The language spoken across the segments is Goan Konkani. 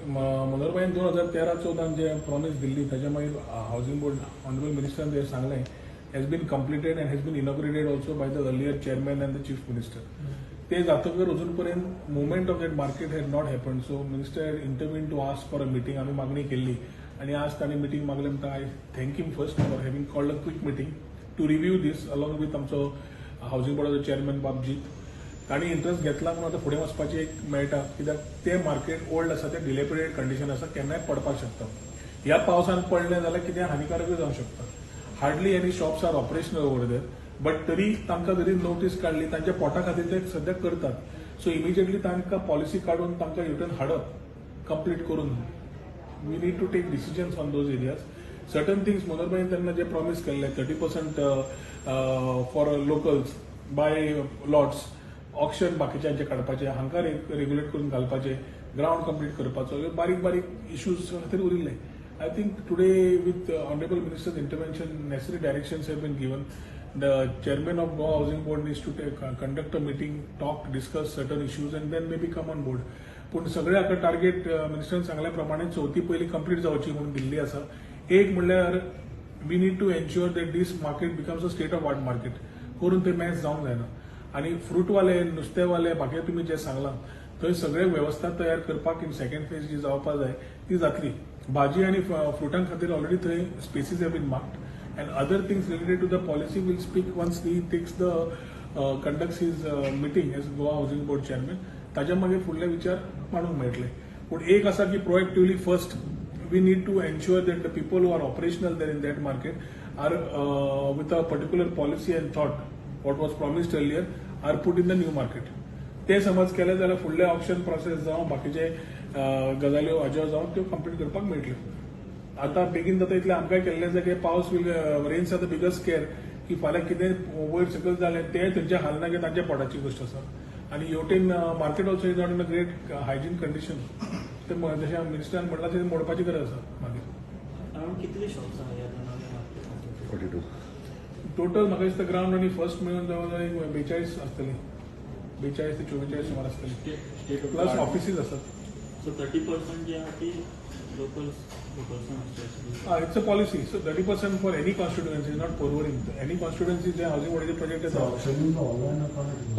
मनोहरभाईन 2013-14 जे प्रॉमिस दिल्ली, ताच्या मागीर हावसिंग बोर्ड, ऑनरेबल मिनिस्टरान जे सांगलें, has been completed and has been inaugurated also by the earlier chairman and the chief minister. ते जातकर अजून पर्यंत movement of that market had not happen, so minister intervene to ask for a meeting. आमी मागणी केल्ली आनी आज तांणी मिटींग मागले म्हणटा. I thank him first for having called a quick meeting to review this along with आमचो हावसिंग बोर्डाचो चेअरमॅन बाब जीत. तांणी इंट्रस्ट घेतला म्हणून आतां फुडें वचपाचें एक मेळटा, कित्याक ते मार्केट ओल्ड आसा, ते डिलेपिडेटेड कंडिशन आसा, केन्नाय पडपाक शकता. ह्या पावसान पडलें जाल्यार कितें हानिकारकूय जावंक शकता. Hardly any shops are operational over there, but तरी तांकां जरी नोटीस काडली, तांच्या पोटा खातीर ते सद्याक करतात. सो इमिजिएटली तांकां पॉलिसी काडून तांकां रिटर्न हाडप कंप्लीट करून, we need to take decisions on those areas. Certain things मनोहरभाईन त्यांना जे प्रॉमिस केल्ले, 30% for locals by lots, auction बाकीच्यांचे काडपाचे, हांकां रेग्युलेट करून घालपाचे, ग्रावंड कंप्लीट करपाचो, ह्यो बारीक बारीक इश्यूज खातीर उरिल्ले. I think today, with honourable minister's intervention, necessary directions have been given. The chairman of Goa Housing Board needs to conduct a meeting, talk, discuss certain issues and then maybe come on board. पूण सगळे हाका टार्गेट मिनिस्टरान सांगल्या प्रमाणे चवथी पयली कंप्लीट जावची म्हणून दिल्ली आसा. एक म्हणल्यार we need to ensure that this market becomes a state of art market करून ते मॅच जावंक जायना. आनी फ्रुटवाले, नुस्तेवाले, बाकी तुमी जे सांगलां, थंय सगळे वेवस्था तयार करपाक इन सेकंड फेज जी जावपा जाय ती जातली. भाजी आनी फ्रुटां खातीर ऑलरेडी थंय spaces have been marked and other things related to the policy will speak once he takes the conducts his meeting as Goa Housing Board chairman. ताच्या मागीर फुडले विचार मांडूंक मेळटले. पूण एक आसा की proactively first we need to ensure that the people who are operational there in that market are with a particular policy and thought, what was promised earlier, are put in the new market. ते समज केले जाल्यार फुडले ऑक्शन प्रोसेस जावं, बाकीचे गजाल्यो हाज्यो जावं, त्यो कंप्लीट करपाक मेळटल्यो. आतां बेगीन जाता इतलें आमकांय केल्लें आसा की पावस will, rains are the biggest scare, की फाल्यां कितें वयर सकयल जालें, ते थंयचे हालना की तांच्या पोटाची गोश्ट आसा. आनी हेवटेन market also is not in a great hygiene condition. ते जशें मिनिस्टरान म्हणलां, ते मोडपाची गरज आसा मागीर. अराउंड कितले शॉप्स आहा ह्या नव्या मार्केटात? 42. टोटल म्हाका दिसता ग्रावंड आनी फर्स्ट मेळून जवळ जवळ एक 42 आसतली, 42 ते 44 सुमार आसतली. स्टेट प्लस ऑफिसीस आसात. सो 30% जे आहा ती लोकल्सान आसतली? It's a policy, so 30% for any constituency, not Porvorim, any constituency. J housing बोर्डाचे प्रोजेक्ट येता.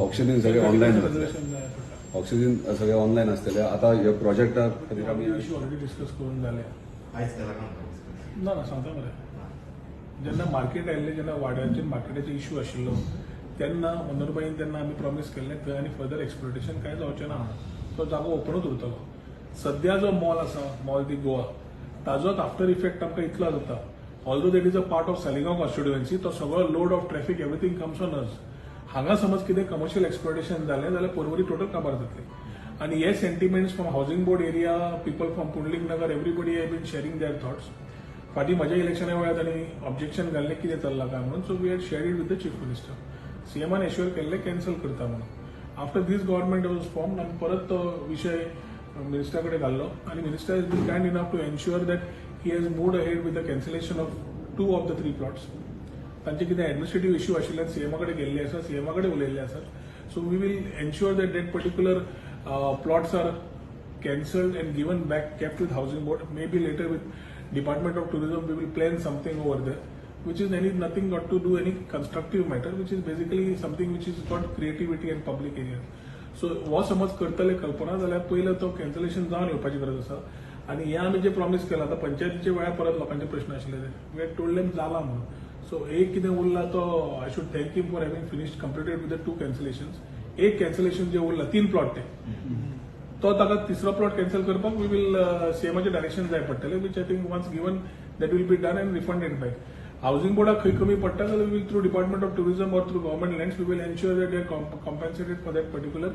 ऑक्शनीन सगळे ऑनलायन जातले. रिझर्वेशन जाय पडटा. ऑक्शनीन सगळे ऑनलायन आसतले. आता ह्या प्रोजेक्टा खातीर आमी इश्यू ऑलरेडी डिस्कस करून जाले. आयज केला काय? ना ना, सांगता मरे. जेन्ना मार्केट आयिल्लें, जेन्ना वाड्याचेर मार्केटाचे इश्यू आशिल्लो, तेन्ना मनोहरभाईन तेन्ना आमी प्रॉमीस केल्लें, थंय आनी फर्दर एक्सप्लोटेशन कांय जावचें ना म्हणून. तो जागो ओपनूच उरतलो. सद्या जो मॉल आसा, मॉल दी गोवा, ताजोच आफ्टर इफेक्ट आमकां इतलो जाता. Although that is a part of Saligao constituency, तो सगळो load of traffic, everything comes on us. हांगा समज कितें कमर्शियल एक्सप्लोटेशन जालें जाल्यार पोरवरी टोटल काबार जातली. आनी हे sentiments from housing board area, people from Pundalik Nagar, everybody have been sharing their thoughts. फाटीं म्हज्या इलेक्शना वेळार तांणी ऑब्जेक्शन घाल्लें, कितें चल्लां काय म्हणून. So we had share it with the chief minister. सीएमान assure केल्लें कॅन्सल करता म्हणून. After this government was form, आमी परत तो विशय मिनिस्टरा कडेन घाल्लो आनी minister has been kind enough to ensure that he has moved ahead with the cancellation of two of the three plots. तांचे कितें एडमिनिस्ट्रेटीव इश्यू आशिल्ल्यान सीएमा कडेन गेल्ले आसा, सीएमा कडेन उलयल्ले आसात. So we will ensure that that particular plots are cancelled and given back, kept with housing board. Maybe later with Department of Tourism we will plan something over there, which is any nothing got to do any constructive matter, which is basically something which is got creativity and public area. So हो समज करतले कल्पना जाल्यार पयलो तो कॅन्सलेशन जावन येवपाची गरज आसा. आनी हें आमी जे प्रॉमीस केलां, आतां पंचायतीच्या वेळार परत लोकांचे प्रश्न आशिल्ले, ते we had told them जाला म्हणून. सो एक कितें उरला तो I should thank him for having finished, completed with the two cancellations. एक कॅन्सलेशन जे उरला, तीन प्लॉट ते, तो ताका तिसरो प्लॉट कॅन्सल करपाक we will, सीएमाचे डायरेक्शन जाय पडटलें, which I think once given, that will be done and refunded back. Housing बोर्डाक खंय कमी पडटा जाल्यार we will, through Department of Tourism or through government lands, we will ensure that they are compensated for that particular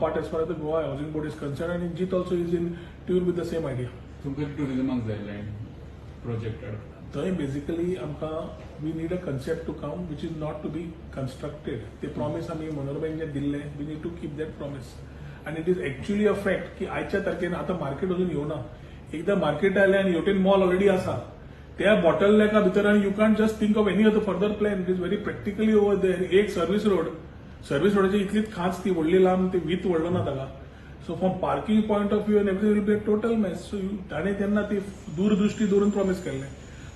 part as far as the Goa Housing Board is concerned, and Jeet also is in tune with the same idea. तुमकां टुरिजमाक जाय लँड प्रोजेक्टार? थंय बेसिकली आमकां we need a concept to come which is not to be constructed. ते प्रॉमीस आमी मनोहरभाईन जे दिल्लें, we need to keep that promise. आनी it is actually a fact की आयच्या तारखेन आतां मार्केट अजून येवना. एकदां मार्केट आयलें आनी हेवटेन मॉल ऑलरेडी आसा, त्या बॉटल नेका भितर आनी you can't just think of any other further plan. It is very practically over there. एक सर्वीस रोड, सर्वीस रोडाची इतलीच खांच, ती व्हडली लांब, ती वीत व्हडलो ना ताका. So from parking point of view and everything will be a total mess. So you ताणें तेन्ना ती दूरदृष्टी दवरून प्रॉमीस केल्लें,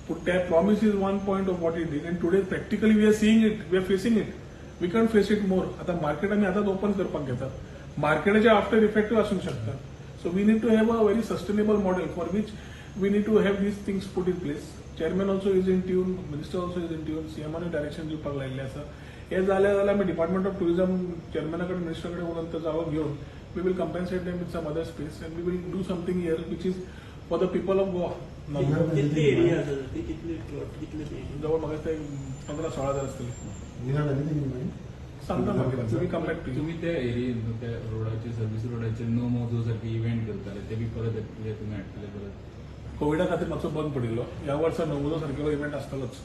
पूण ते promise is one point of what it is, and today practically we are seeing it, we are facing it. We can't face it more. आतां मार्केट आमी आतांच ओपन करपाक घेतात, मार्केटाचे आफ्टर इफेक्टूय आसूंक शकता. So we need to have a very sustainable model, for which we need to have these things put in place. Chairman also is in tune, minister also is in tune, सीएमानूय direction दिवपाक लायिल्लें आसा. हें जालें जाल्यार आमी डिपार्टमेंट ऑफ टुरिझम चेअरमॅना कडेन, मिनिस्टरा कडेन उलोवन तो जागो घेवन we will compensate them with some other space and we will do something here which is for the people of Goa. कितली एरिया आसा ती, कितली प्लॉट, कितले ते? जवळ म्हाका दिसता 15-16 हजार आसतले. निरा जाली ती मागीर. सांगता मागीर, तुमी कम बॅक टू. तुम्ही त्या एरियेन, त्या रोडाचेर, सर्वीस रोडाचेर नो मोजो सारखे इव्हेंट करताले, ते बी परत येतले, तुमी हाडटले परत? कोविडा खातीर मातसो बंद पडिल्लो. ह्या वर्सा नवोदो सारकेलो इव्हेंट आसतलोच.